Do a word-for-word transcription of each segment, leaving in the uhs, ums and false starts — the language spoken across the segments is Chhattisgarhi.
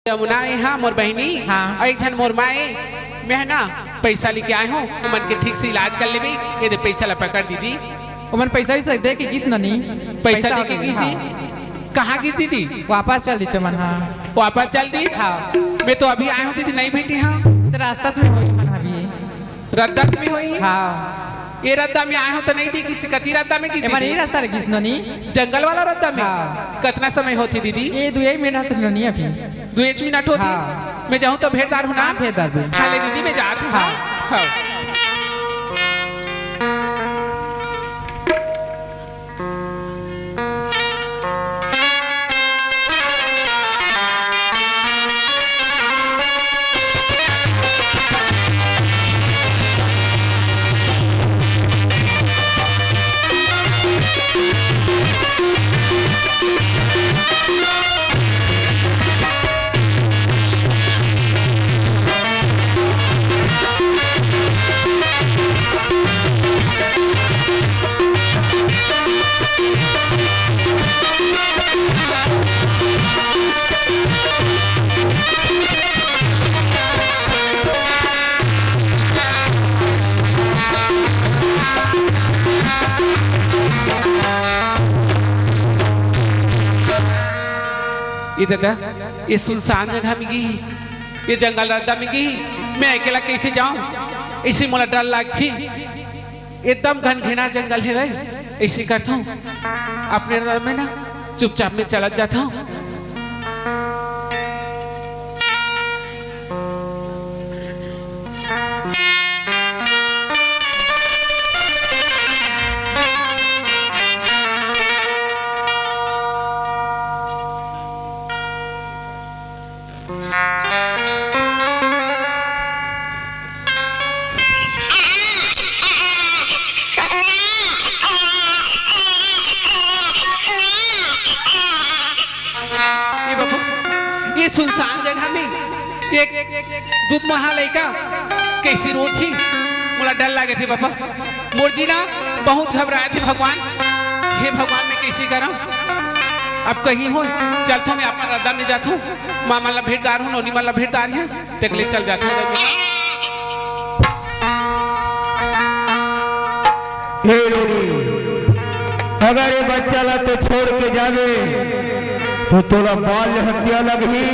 जमुना ए हा मोर बहिनी, हाँ। अउ एक झन मोर माँ ए। मैं ह ना पैसा लेके आए हूँ, ओमन के ठीक से इलाज कर लेबे। ये दे पैसा ला पकड़ दीदी। ओमन पैसा वैसा दे के गिस नोनी। पैसा पैसा दे के होगे, गिस ही? हाँ। कहाँ गिस दीदी? वापस चल दिस ओमन, हाँ। वापस चल दिस? हाँ। मैं तो अभी आए हूँ दीदी, नहीं भेटी हूँ। तो रास्ता में होई ओमन अभी। रद्दा में होई? हाँ। ये रद्दा में आए हो तो नहीं देखी, कती रद्दा में की एमन दीदी? ये रास्ता ले गिस नोनी। जंगल वाला रद्दा में? हाँ। कतना समय होथे दीदी? ये दुए मिनट होत नोनी अभी। दुए मिनट होथे? हाँ। मैं जाहूँ तो भेंट दार हूँ ना? हाँ, भेंट दार हूँ। हाँ, ले दीदी, मैं जात हूँ। हाँ। हाँ। ये दादा, ये सुनसान जगह में गिस ही, ये जंगल रद्दा में गिस ही, मैं अकेला कैसे जाऊं? इसे मोला डर लगथे। एकदम घनघेरा जंगल हे रे, ऐसे करथों, अपने डर में ना चुपचाप में चलत जाथों। ये बाबू, ये सुनसान जगह में एक दुतमहा लइका कैसे रोत ही, मोला डर लागे थे बाबा। मोर जी ना बहुत घबराए थे भगवान, हे भगवान, मैं कैसे करा? अब कहीं हो, चलथों, मैं अपन रद्दा में जाथों, माँ मन ला भेंट दार हूँ, नोनी मन ला भेंट दार हूँ, तेकले चल जाथों। हे नोनी, अगर ये बच्चा ला तो छोड़ के जावे, तो तोला बाल हत्या लगही,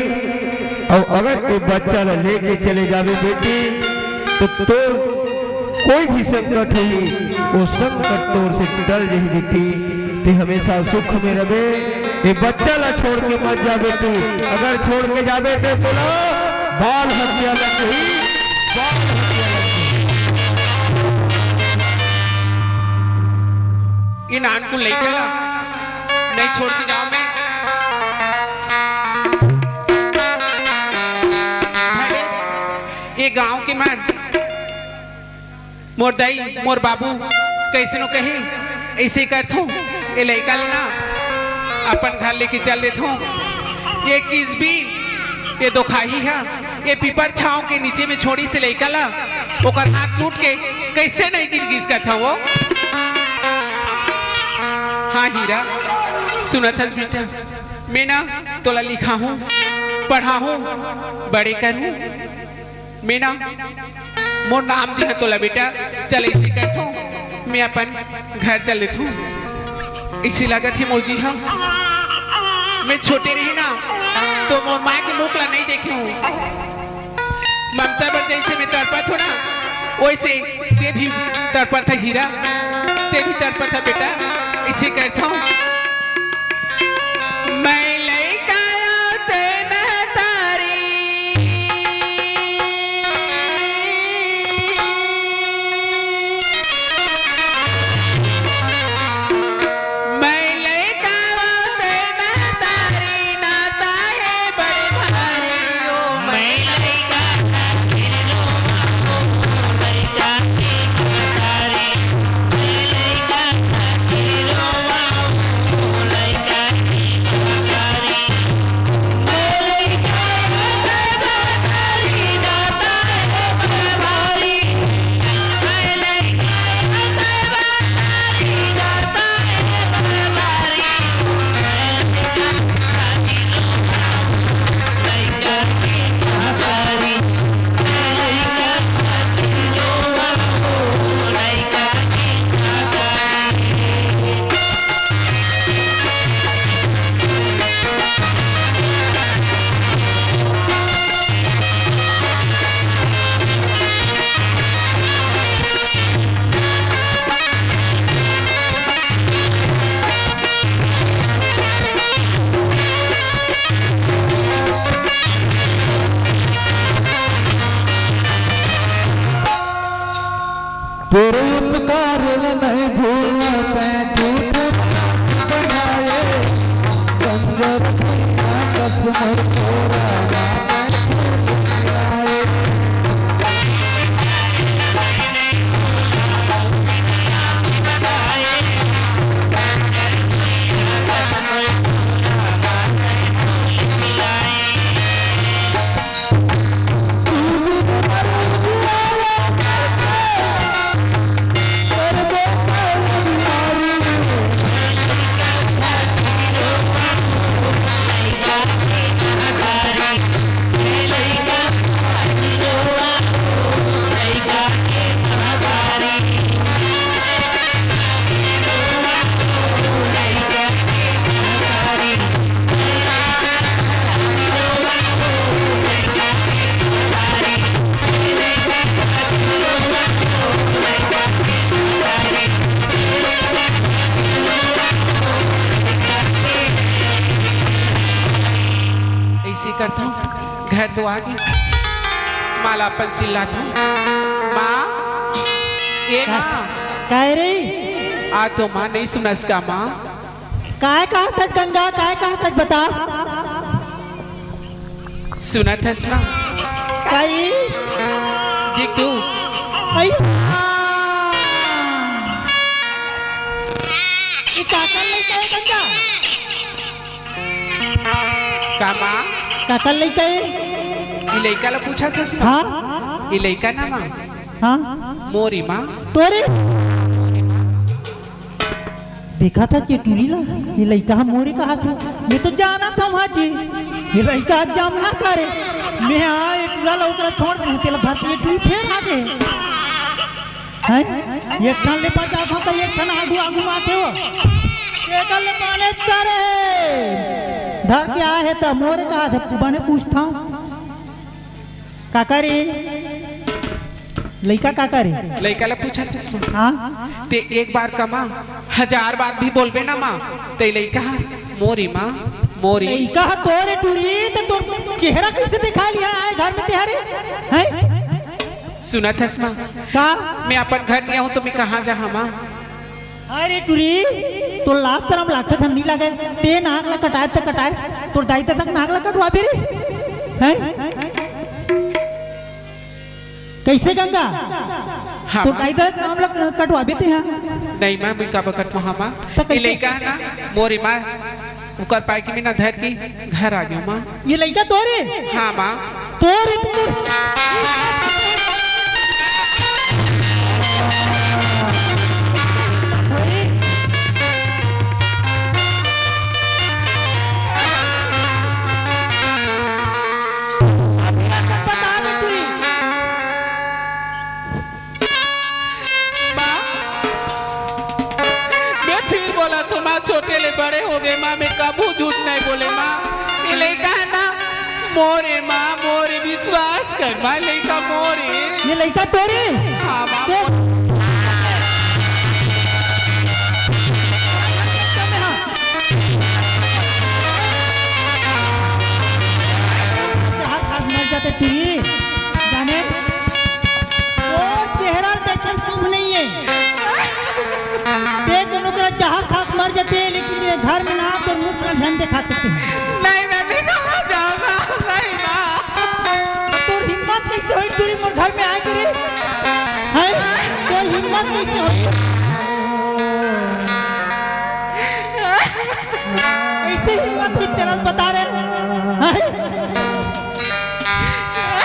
अउ अगर ये बच्चा ला लेके चले जावे बेटी, तो तोर कोई भी संकट होही, वो संकट तोर से टल जही बेटी। ते हमेशा सुख में रहे। ये बच्चा ला छोड़ के मत जाबे तू, अगर छोड़ के जाबे ते तोला बाल हत्या लगही, बाल हत्या लगही। ये नानकुन लइका ला नहीं छोड़ के जाओ मैं। भले ये गांव के मन मोर दाई, मोर बाबू, कइसनो कही, अइसे करथों, ये लइका ल ना अपन घर लेके चल देथों। ये किसबी, ये दोखाही हा, ये पीपर छांव के नीचे में छोड़िस हे लइका ला, ओकर हाथ टूट के कइसे नहीं गिर गिस करथों वो। हाँ हीरा, सुनत हस बेटा, मैं ना तोला लिखाहूँ, पढ़ाहूँ, बड़े करहूँ। मैं ना, मोर नाम दिहा तोला बेटा, चल अइसे करथों, मैं अपन घर चल देथों। अइसे लगत हे मोर जी हा, मैं छोटे रही ना, तो मोर माँ के मुख ला नहीं देखे हूँ। ममता बर जइसे मैं तड़पत हूँ ना, वइसे ते भी तड़पत हा हीरा, ते भी तड़पत हा बेटा, अइसे करथों। मैं लइका आते महतारी। मैं लइका आते महतारी, नाता हे बड़े भारी ओ। मैं लइका खातिर रोवा ओ, लइका के महतारी। मैं लइका खातिर रोवा ओ, घर तो आगे। माँ ला अपन चिल्लात हूँ, माँ, ए माँ। काय रे? आ तो माँ नहीं सुनस का माँ? काय कहत हस गंगा, काय कहत हस बता? सुनत हस माँ? काई? देख तू। आई। ये काकर लइका है गंगा? का माँ? काकर लइका है? ये लइका ला पूछत हस माँ? हाँ? ये लइका ना माँ? हाँ? मोरी माँ। तोरे? देखा था चेटुरी ला, ये लइका ह मोरे कहा था। मैं तो जाना था वहाँ जी, ये लइका आज जाम ना करे। मैं हाँ, ये टूरा ला ओकरा छोड़ देने, तेला धरती ये टूरी फेर आगे। हैं? एक ठन ले बचा था, तो एक ठन आगू, आगू माथे हो। एकर ले manage करे। धर के आए है तो मोरे कहा था, बने पूछता हूँ। काका रे, लइका काका रे? लइका ला पूछत हस माँ? हाँ? ते एक बार का माँ, हजार बार भी बोलबे ना माँ, ते लइका ह, मोरी माँ, मोरी। लइका ह तोरे टूरी, त तोर चेहरा कैसे दिखा लिया आए घर में तेहरे? हैं? सुनत हस माँ? का? मैं अपन घर नहीं आहूँ तो मैं कहाँ जाहा माँ? अरे टूरी, तोर लाज शरम लागथे धन नहीं लागे? ते नाक ला कटाए त कटाए, तोर दाई ददा के नाक ला कटवाबे रे? हैं? कैसे गंगा? हाँ, तोर माँ। दाई ददा के नाम ला कटवाबे ते हाँ? नहीं माँ, मैं काबर कटवाहूँ माँ? त ये कैसे? लइका है ना, मोरी माँ, ओकर पाय के मैं ना धर के घर आ गयो माँ। ये लइका तोरे? हाँ माँ। तोरे तो तोर माँ, मैं फिर बोलत हूँ माँ, छोटे ले बड़े हो गए माँ, मैं कभू झूठ नहीं बोले माँ। ये लइका है ना, मोरे माँ, मोरे, विश्वास कर माँ, लइका मोरे। ये लइका तोरे? हाँ माँ। तो जहर खा के मर जाते टूरी, जाने? तोर चेहरा देखे में शुभ नहीं है। ते कोनो करा जहर खा के मर जाते, लेकिन ये घर में ना तोर मुख में झंडे खाते थे। नहीं, मैं भी कहाँ जाऊँगा? नहीं माँ। तोर हिम्मत कैसे होई टूरी मोर घर में आए के रे? हैं? तोर हिम्मत कैसे होई? कैसे हिम्मत हुई तेरा बता रे? हैं?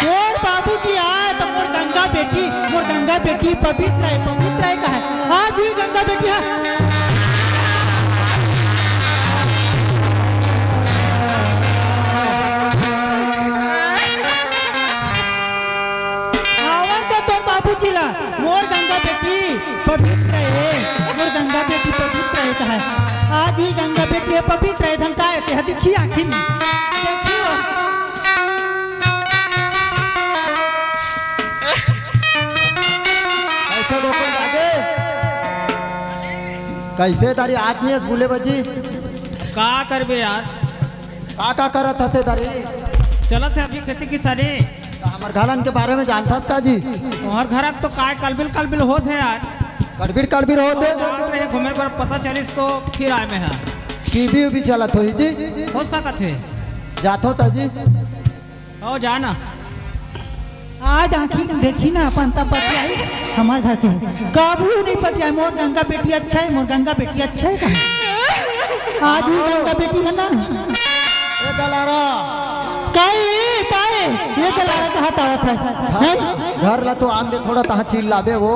मोर बाबूजी आए त मोर गंगा बेटी, मोर गंगा बेटी पवित्र है, पवित्र है कहे। आज भी गंगा बेटी है। आवा तो तोर बाबूजी ला, मोर गंगा बेटी पवित्र है, मोर गंगा बेटी पवित्र है कहे। आज भी गंगा बेटी है पवित्र है, धन का है, ते ह दिखी आँखी में। देखियो। कैसे गोपाल दादी? कैसे दारी आदमी है बोले बजी? का करबे यार? का का करत हसे दारी? चलत है अभी खेती किसानी। त हमर घरन के बारे में जानथस का जी? तोहर घर तो काय कलबिल कलबिल होत है यार। कड़बिर कड़बिर होत है। जात रहे घूमे बर, पता चलिस तो फिर आए में है। टीवी उवी चलत होही जी? हो सकत है। जाथो त जी। हो जाना। आज आँखी देखी ना अपन तब पतियाई हमार घर के। कभू नहीं पतियाई, मोर गंगा बेटी अच्छा है, मोर गंगा बेटी अच्छा है कहा। आज भी गंगा बेटी है ना। ए दलारा। काहे, काहे? ये दलारा कहाँ तावत है? हैं? घर ला तो आन दे, थोड़ा तहाँ चिल्लाबे वो।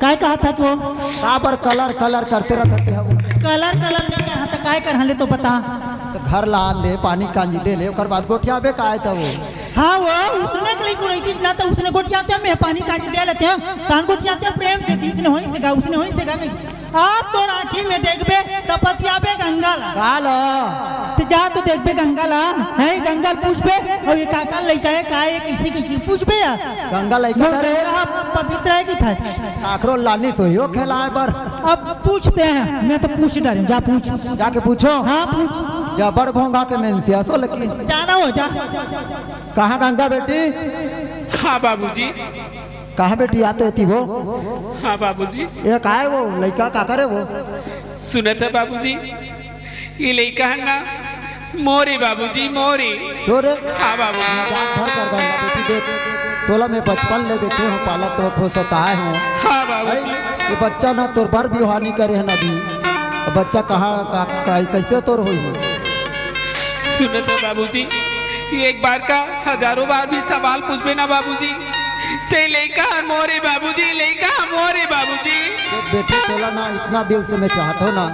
काय कहत हस वो? काबर कलर कलर करते रहत हस ते ह वो? कलर कलर नहीं करहा त काय करहा ले तो बता। त घर ला आन दे, पानी कांजी दे ले, ओकर बाद गोठियाबे काय त वो? हाँ वो, उसने के लिए को रहितिस ना त उसने गोठियातेंव, मैं पानी कांजी दे लेतेंव, तहन गोठियातेंव प्रेम से, त इसने होइसे गा, उसने होइसे गा कही। अब तोर आँखी में देखबे त पतियाबे गंगा ला। का ला? त जा तो देखबे गंगा ला, है गंगा ल पूछबे, अउ ये काकर लइका हे, का हे, कइसे, कइसे पूछबे यार। गंगा लइका वो हरे। गंगा ह पवित्र हे कि था? काकरो लानिस होही ओ खेलाय बर। अब पूछते हैं, मैं तो पूछ डरे हूँ, जा पूछ। जाके पूछो। हाँ, पूछ। जा बड़ घोंघा के मेंसिया सो लेकिन। जाना हो, जा। कहाँ गंगा बेटी? हाँ बाबूजी। कहाँ बेटी आते थी वो? हाँ बाबूजी। ये का हे वो लइका, काकर हे वो? सुनत हे बाबूजी, ये लइका हे ना, मोरे बाबूजी, मोरे। तोरे? हाँ बाबूजी। मजाक भर कर गंगा बेटी, देख, तोला मैं बचपन ले देखे हूँ, पालत तो पोसत आए हूँ। हाँ बाबूजी। भाई, ये बच्चा ना तोर बर बिहाव नइ करे हे ना अभी। अब बच्चा कहाँ का, का, कइसे तोर होही? सुनत हे बाबूजी, ये एक बार का हजारों बार भी सवाल पूछबे ना बाबूजी, ते लइका ह मोरे बाबूजी, लइका ह मोरे बाबूजी। देख बेटी, तोला ना इतना दिल से मैं चाहत हूँ ना,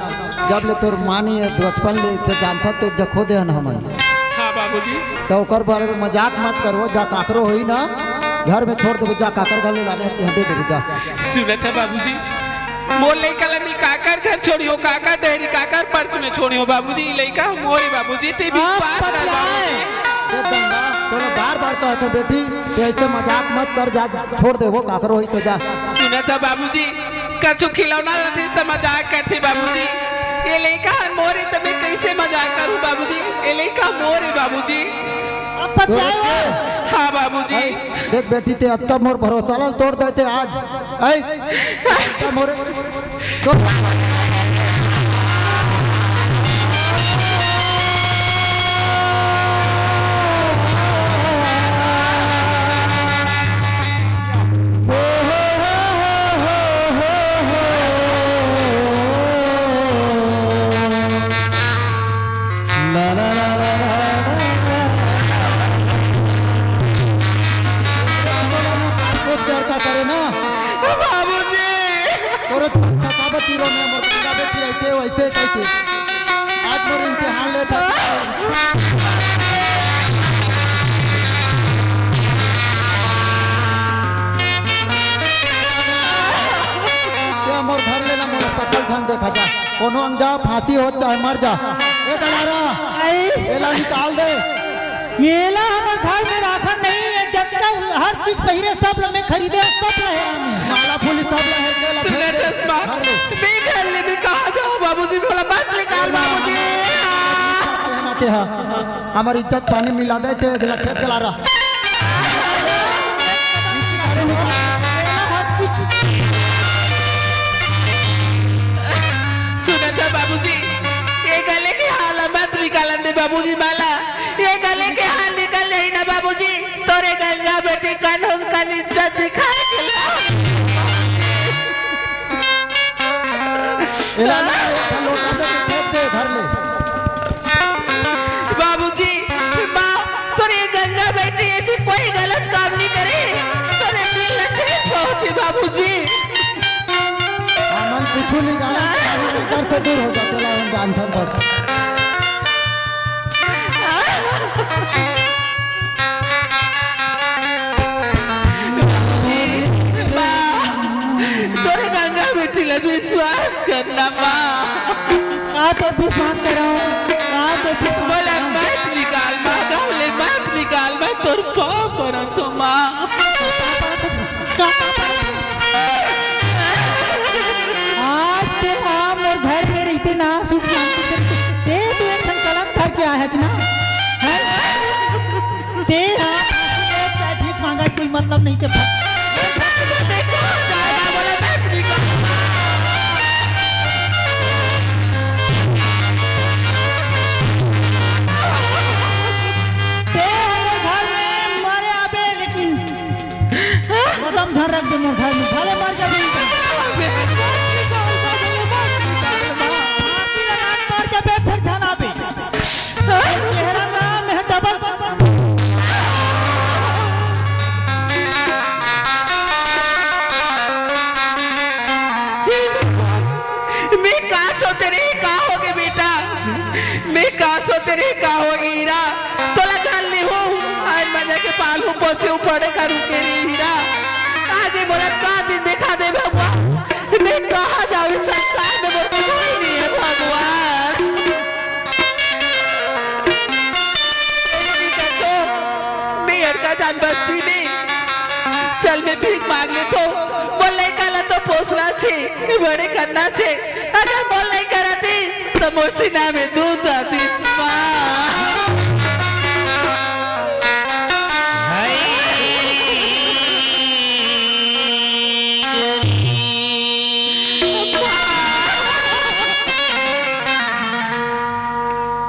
जब ले तोर माँ नइ हे, बचपन ले ते जानथस ते जखो दे हन हमन। हाँ बाबूजी। तो ओकर बारे में मजाक मत करव, जा काकरो होही ना, घर में छोड़ देबे, जा काकर घर ले लाने हते, हम दे देबे, जा। सुनत हे बाबूजी, मोर लइका ला मैं काकर घर छोड़िहूँ, काकर डेहरी, काकर पर्स में छोड़िहूँ बाबूजी, लइका मोरे बाबूजी, ते विश्वास कर बाबूजी। ए गंगा, तोला बार-बार कहत हूँ बेटी, ते ऐसे मजाक मत कर, जा, छोड़ दे वो, काकरो होही तो जा। सुनत हे बाबूजी, कछु खिलौना रहितिस त मजाक करते बाबूजी, ये लइका ह मोरे त मैं कइसे मजाक करूँ बाबूजी, ये लइका मोरे बाबूजी। अब पतियाए हो? हाँ बाबूजी। आई, देख बेटी, ते अतका मोर भरोसा ला तोड़ देते आज। आई, अतका मोरे तो करे ना। बाबूजी। तोरे अच्छा साबत हीरो ने मोर पूरा बेटी ऐसे वैसे कैसे। आज मोर इम्तिहान लेता। ते मोर घर लेना, मोर सकल झन देखा जा। कोनो अंग जा, फांसी हो चाहे मर जा। ए गलारा, आई। एला निकाल दे। येला हमर घर में राखन नहीं हे, जतका हर चीज पहिरे सब ल मैं खरीदे, सब ल हे हमें। माला फूली सब ल हे, तेला सुन फेंक दे। चश्मा, घर ले। मैं घर ले मैं कहाँ जाऊँ बाबूजी, मोला मत निकाल बाबूजी। कहना ते हा, हमर इज्जत पानी मिला दे ते, दिला खेत दिला रहा। सुनत हे बाबूजी, ये गले के हाल मत निकालन दे बाबूजी, माला। ये गले के हाल निकल जाही ना बाबूजी, तोरे गंगा बेटी कानून का इज्जत दिखाए के ला। एला ना, एक ठन लोटा दे के फेंक दे घर में। बाबूजी, माँ, तोरे गंगा बेटी ऐसी कोई गलत काम नहीं करे, तोरे दिल न ठेस पहुँची बाबूजी। हमन कुछु नहीं जाना, घर से दूर हो जा, तेला हम जानथन बस। माँ, तोरे गंगा बेटी ला विश्वास करना माँ। का तो विश्वास करो, का तो विश्वास मोला करो। मत निकाल माँ, घर ले मत निकाल, मैं तोर पाँव परत हों माँ। आज ते हा मोर घर में रहिते ना, सुख शांति से रहिते। ते तो एक ठन कलम धर के आए हच ना, हैं? ते हा चाहे भीख मांगा, कोई मतलब नहीं ते। ते हमर घर में मरे आबे, लेकिन कदम झन रख दे मोर घर में, भले मर जाबे। फांसी लगा के मर जाबे, फिर झन आबे। चेहरा नाम है डबल। मैं का सोच रही, का होगे बेटा? मैं का सोच रही, का होगे हीरा? तोला जान ले हूँ, आज मजा के पालू पोसे पड़े का रुके रही हीरा। आज ये मोला का दिन दिखा दे भगवान। मैं कहाँ जाऊँ इस संसार में, मोर कोई नहीं है भगवान। जान बस्ती में चल मैं भीख मांग लेथों। मोर लइका ला तो पोसना छे, बड़े करना छे। अगर मोर लइका रहितिस तो मोर सीना में दूध रहतिस माँ।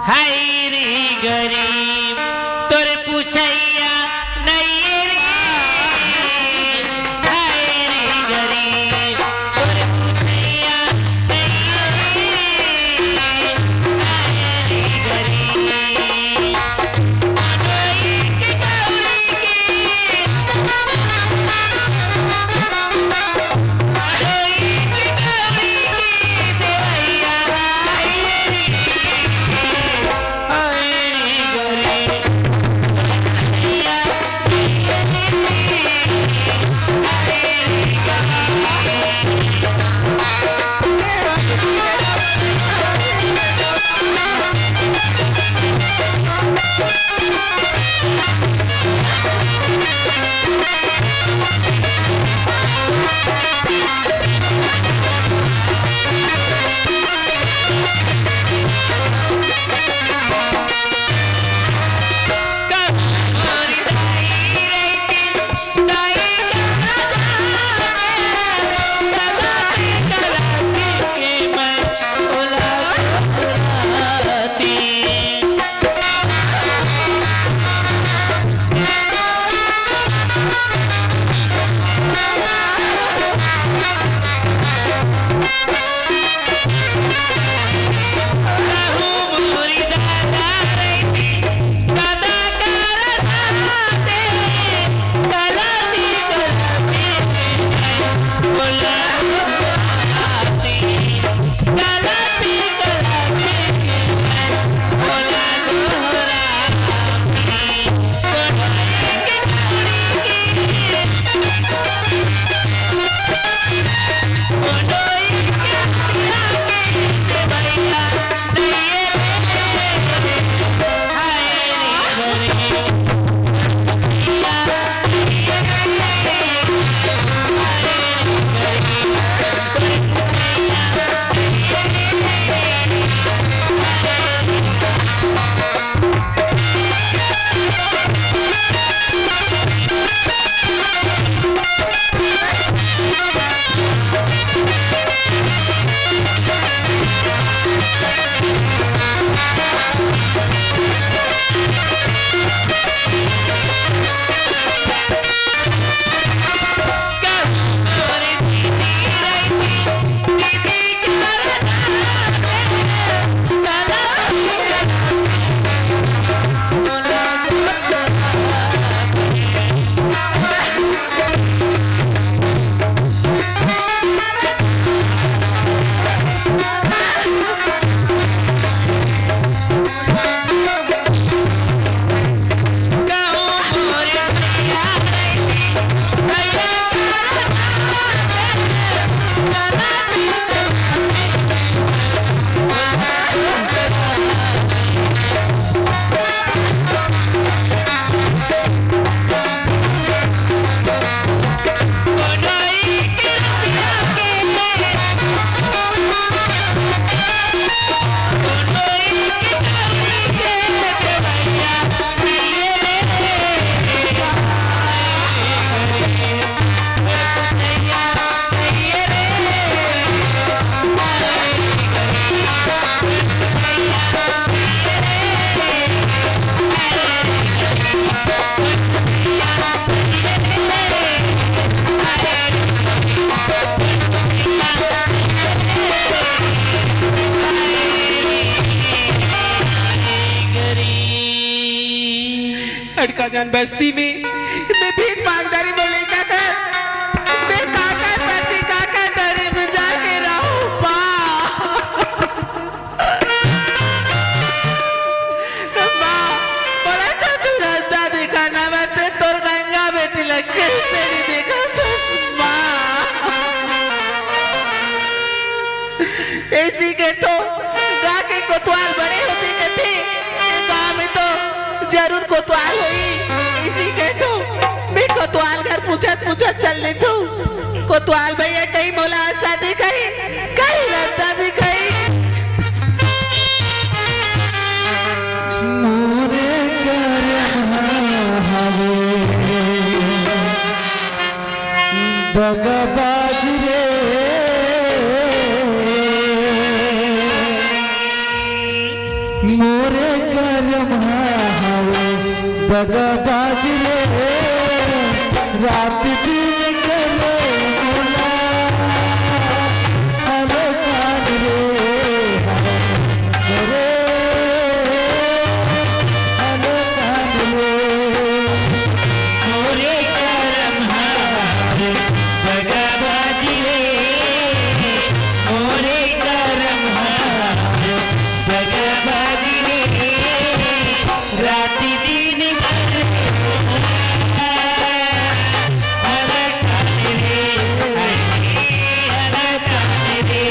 हाय रे गरीब, तोर पूछैया नइये रे। हाय रे गरीब, तोर पूछैया नइये रे। हाय रे गरीब, अड़का जान बस्ती में मैं भीख मांगदारी बोले का कर, मैं काका साथी काका दरी में जाके रहूं पा। माँ, बड़ा चाचू रास्ता दिखाना, मैं ते तोर गंगा बेटी लग के तेरी देखा तो माँ। ऐसी के तो गा के कोतवाल बड़े होते कथे, गाँव में तो जरूर कोतवाल होई। इसी के तो ले तू, कोतवाल भैया कहीं मोला शादी कहीं, कहीं रास्ता दिखाई। मोरे करम हवे दगाबाज रे, मोरे करम हवे दगाबाज रे, रात दिन करे मोला हलो कान रे, हलो रे, हलो कान रे। मोरे करम हवे दगाबाज रे, मोरे करम हवे दगाबाज रे, रात दिन करे हलो कान रे, हलो कान रे।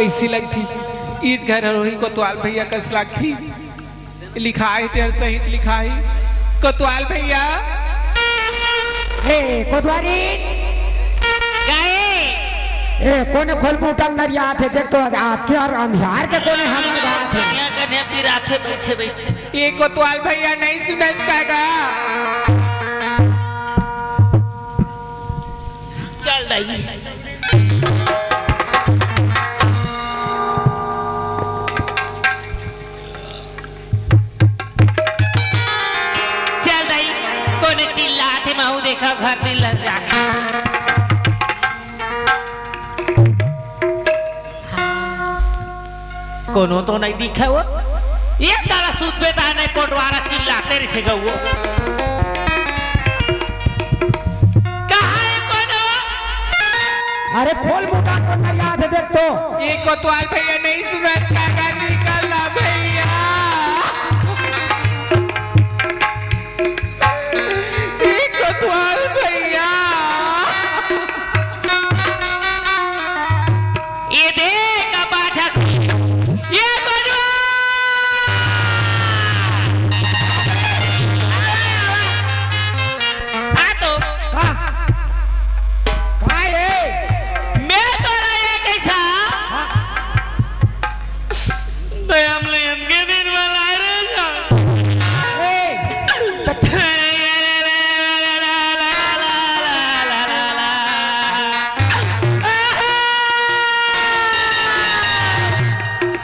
ऐसी लगती, इस घर हर वही कोतवाल भैया कस लगती। लिखाय हे, तेहर सहीच लिखाय हे। कोतवाल भैया। हे, कोतवारी। काहे? ए, कोने खोल मुटम नरियात हे, देख तो आपके और अंधियार के कोने हमर बात हे। यहाँ कन्या पिरात हे, बैठे, बैठे। ए कोतवाल भैया, नहीं सुनत का गा? चल दाई। चल दाई, कोने चिल्लात हे, महू देखा घर दिन लग जाके। कोनो तो नहीं दिखे वो। एक दारा सूत बेटा नहीं, कोटवारा चिल्लाते रहिथे गो वो। कहाँ हे कोनो? अरे खोल मुटा, कोन नरियात हे देख तो। ए कोतवाल भैया, नहीं सुनत का गा, निकल ला भैया। ए कोतवाल भैया। ये देख, अब बाठक। ये कोतवाल। हाँ तो। का? का हे? मैं तोला ये कहिथा। हाँ। दयाम ले इनके दिन वाला रे जा। ए, त-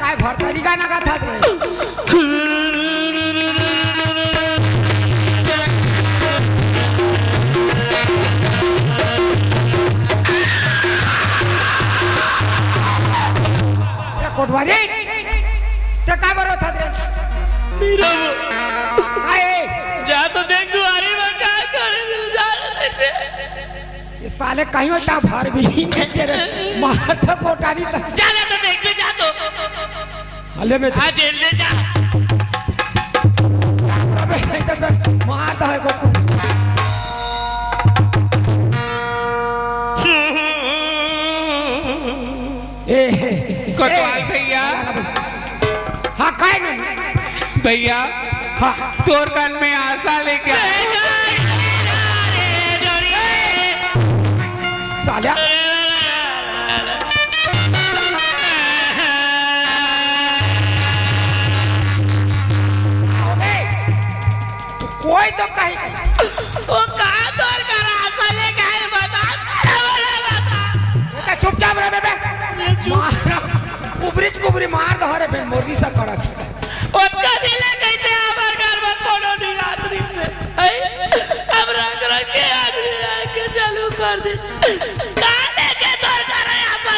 काय भरतरी गाना गाथस रे? ए कोटवारी, ते का बरो था रे? मीरा, काय? जा तो देख दुआरी में का करे, जा तो देख। ये साले कहीं होता भर भी नहीं तेरे मार तो कोटारी तो। जा ना तो देख भी जा तो। हले में हाँ, जेल ले जा। अबे नहीं तो मैं मार तो है को। ए, कोतवाल ए, भैया। हाँ, काय नहीं? भैया, हाँ। तोर कन में आशा लेके आ। साल्या। कोई तो कहीं वो कहाँ तोर करा आशा लेके आए, बता, बता, बता। ये तो चुपचाप रह बे। ये चुप। मारा, कुबरी कुबरी मार दो रे बे, मोरी सा कड़क। ओतका दिन ले कहिथे हमर घर में कोनो नहीं आदमी से। हैं? अब रंग रंग के आदमी आके चालू कर दे। का लेके तोर घर है, आप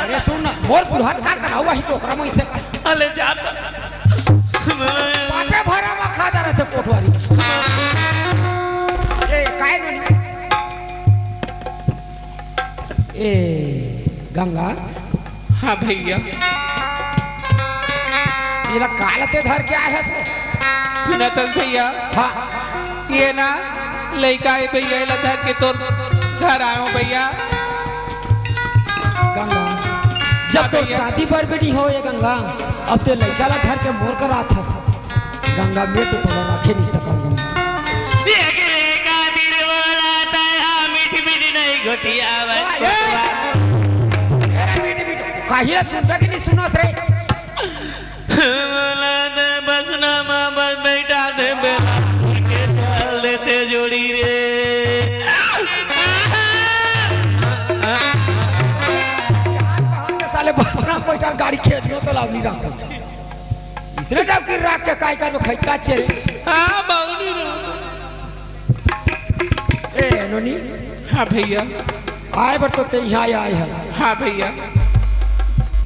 ए, सुन ना, मोर बुढ़त का करा हुआ ही टोकरा में इसे कर। अले जा त। बापे भरा मा खा जा रहे थे कोटवारी। ए, काय नहीं? ए, गंगा। हाँ भैया। ये ला कालते धर के आए है सो? सुनत हस भैया? हाँ। ये ना लइका हे भैया, एला धर के तोर घर आयो भैया। गंगा, जब हाँ तोर भैया। शादी बर भी नहीं हो ये गंगा, अब ते लइका ला धर के मोर कर आथस। गंगा, मैं तो तोला रखे नहीं सकूंगा। ये गिरे का दिल बोला था, मीठ मीठ नहीं घोटिया वाह, ये। ए, मीठ मीठ। काहे सुनबे कि नहीं सुनस रे? बोला दे बसना मा बस बैठा दे बेला, के चल देते जोड़ी रे। साले बसना मा बैठा गाड़ी खेत में तो लावनी रखो। इसने डब की राख के काय कर खैता छे। हाँ, बावनी रहो। ए, नोनी। हाँ भैया। आए बर तो ते यहाँ आए हस। हाँ भैया।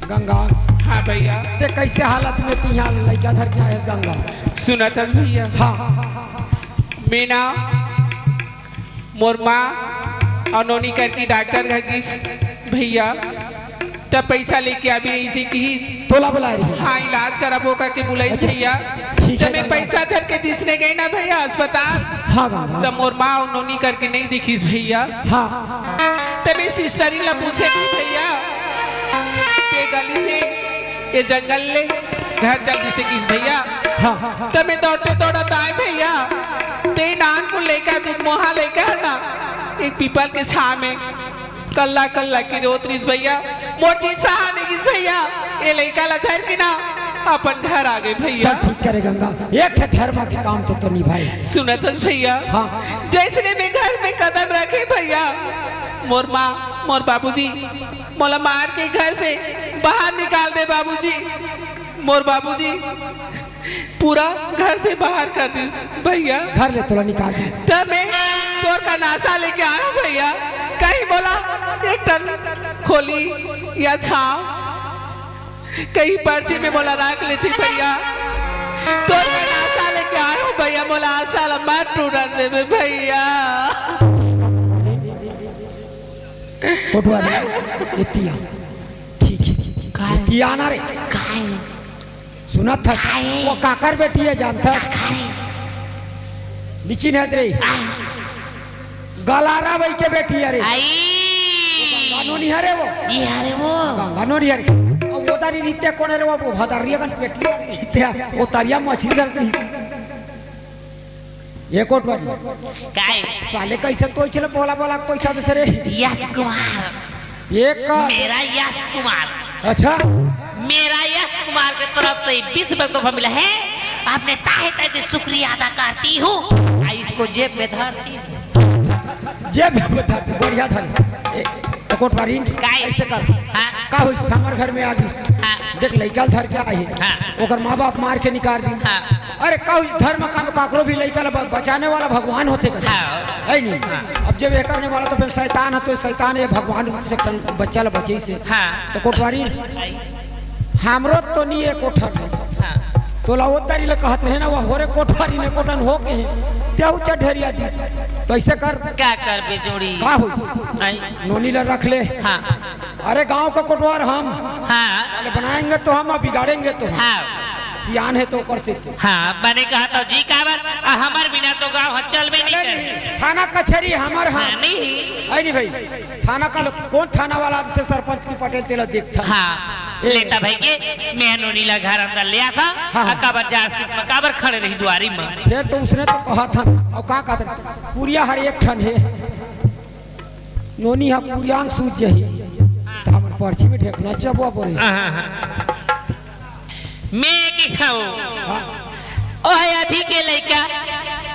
गंगा। हाँ भैया। ते कैसे हालत में ते यहाँ लइका धर के आए हस गंगा? सुनत हस भैया। हाँ। मीना, मोर माँ अउ नोनी करके डॉक्टर घर गिस भैया। त पैसा लेके आबे, अइसे किही। तोला बुलाए रही। हाँ, इलाज कराबो करके बुलाइस अच्छा। भैया। ठीक त है, मैं गंगा। पैसा धर के दिसने गई ना भैया अस्पताल। हाँ, गंगा। त मोर माँ अउ नोनी करके नहीं दिखिस भैया। हाँ। त मैं सिस्टरी ला पूछे थी भैया, ये गली से, ये जंगल ले घर चल दिसे किस भैया। हाँ। त मैं दौड़ते दौड़त आए भैया, ते नान को लेकर, दूध मोहा लेकर ना, एक पीपल के छाँव में कल्ला कल्ला के रोत रिस भैया, मोर जी सहा नहीं गिस भैया, ये लइका ला धर के ना अपन घर आ गए भैया। चल ठीक करे गंगा, एक ठे धर्म के काम तो, तो निभाए। सुनत हस भैया, हाँ। जैसने मैं घर में कदम रखे भैया, मोर माँ, मोर बाबूजी मोला मार के घर से बाहर निकाल दे बाबूजी, मोर बाबूजी। पूरा घर से बाहर कर दिस भैया। घर ले तोला निकाल दे। त मैं तोर का नासा लेके आयो भैया, कहीं मोला एक ठन खोली या छाँव, कहीं पर्ची में मोला राख लेती भैया। तोर का नासा लेके आयो भैया, मोला आसा ला मत टूटन देबे भैया। कोटवारी, एती आ। ठीक है। काय? एती आना रे। काय? सुनत हस? काय? वो काकर बेटी है, जानत हस? काकर? निचिन है रे। आ। गलारा बाई के बेटी है रे। आई। गंगा नोनी हरे वो। ये हरे वो। गंगा नोनी हरे। अब वो दारी रीते कोन रे वो, वो भदरिया कन पेटली रीते, वो तरिया मछली धरत रही। ये कोटवारी। काय? साले कैसे तो चले बोला बोला पैसा देते रे। यश कुमार। ये का? मेरा यश कुमार। अच्छा। मेरा यश कुमार के तरफ से बीस रुपए का तोहफा मिला है। आपने ताहे ताहे से शुक्रिया अदा करती हूँ। आ, इसको जेब में धरती हूँ। जेब में धर, बढ़िया धर। ए, तो कोटवारी, काय? ऐसे कर। हाँ। का होई, हमर घर में आ गिस। हाँ। देख, लइका ल धर के आए हे। हाँ। ओकर माँ बाप मार के निकाल दी। हाँ। अरे, का होई, धर्म काम काकरो भी लइका ल ब-, बचाने वाला भगवान होथे का? हाँ। है नहीं? हाँ। अब जब ये करने वाला तो फिर शैतान है, तो शैतान ये भगवान से कन-, बच्चा ल बचे से। हाँ। तो कोटवारी, आई। हमरो तो नहीं है कोठर में। हाँ। तोला वो तारी ल कहत रहे ना, वो होरे कोठवारी ने कोटन हो के हैं। तेहू चढ़ेरिया दिस। तो ऐसे कर। क्या करबे जोड़ी? का होई? आई। नोनी ल रख ले। हाँ। अरे गांव का कोटवार हम। हाँ। अरे बनाएंगे तो हम और बिगाड़ेंगे तो हम। हाँ। सियान है तो ओकर से तो। हाँ, बने कहा तो जी काबर, आ हमर बिना तो गांव ह चलबे नहीं चले करे। नहीं। थाना कचहरी हमर हाँ। हाँ, नहीं। है नहीं भाई, थाना का लोग, कौन थाना वाला थे सरपंच की पटेल तेला देखता। हाँ, ए। लेता भाई के, मैं नोनी ला घर अंदर ले आता, हाँ, हाँ। आ काबर जा सिर्फ काबर खड़े रही दुआरी में। फिर तो उसने तो कहा था, और का कहते, पुरिया हर एक ठन है। नोनी हा पुरियांग सूझ जही, त हमर पर्ची में ढेकना चबवा पड़े। हाँ, हाँ, हाँ। मैं के खाओ। हाँ। ओए अभी के लइका।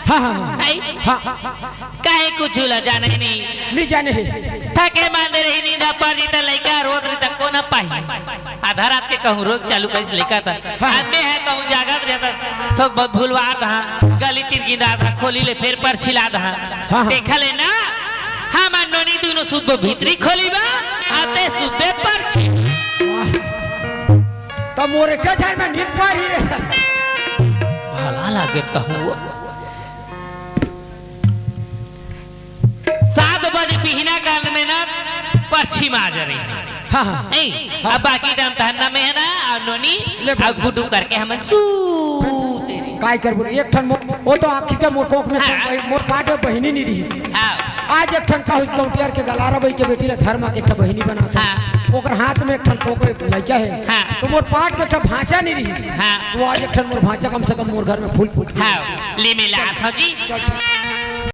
हाँ, हाँ, हाँ। है? हाँ। काहे कुछ ला जाने नहीं। नहीं जाने है। थके मांदे रही नींद पर जीता लइका रोत रही त को ना पाही। आधा रात के कहूँ रोग चालू कइस लइका था। हाँ। आदमी है कहूँ जागत रहता। थोक बहुत भूलवा था। गली तीर गिंदा था, खोली ले फेर पर्ची ला था। हाँ, हाँ। देखा ले ना। हमर नोनी दुनो सुतबो भीतरी खोली बा, आते सुतबे पर्ची। त मोर एके झन में नींद पाही रे। भला लागे तहूँ। सात बजे बिहना काल में ना परछी माज रही है। हाँ, हाँ। नहीं, अब बाकी टाइम तहन्ना में है ना, अउ नोनी, ले अउ भाई। गुड्डू करके हमन सूते रही। काय करबो, एक ठन मो-, वो तो आँखी के मोर कोख में हाँ। बहि-, मोर पाट में बहिनी नहीं रही। हाँ। आज एक ठन का होइस, गौंटियार के गलारा बई के बेटी ला धर्मा के एक ठन बहिनी बनात हे। हाँ। ओकर हाथ में एक ठन कोख लइका हे। हाँ। तो मोर पाट में एक ठन भांचा नहीं रही। हाँ। तो आज एक ठन मोर भांचा कम से कम मोर घर में फूल फूट के हाँ। ले मिला था जी। चल ठीक।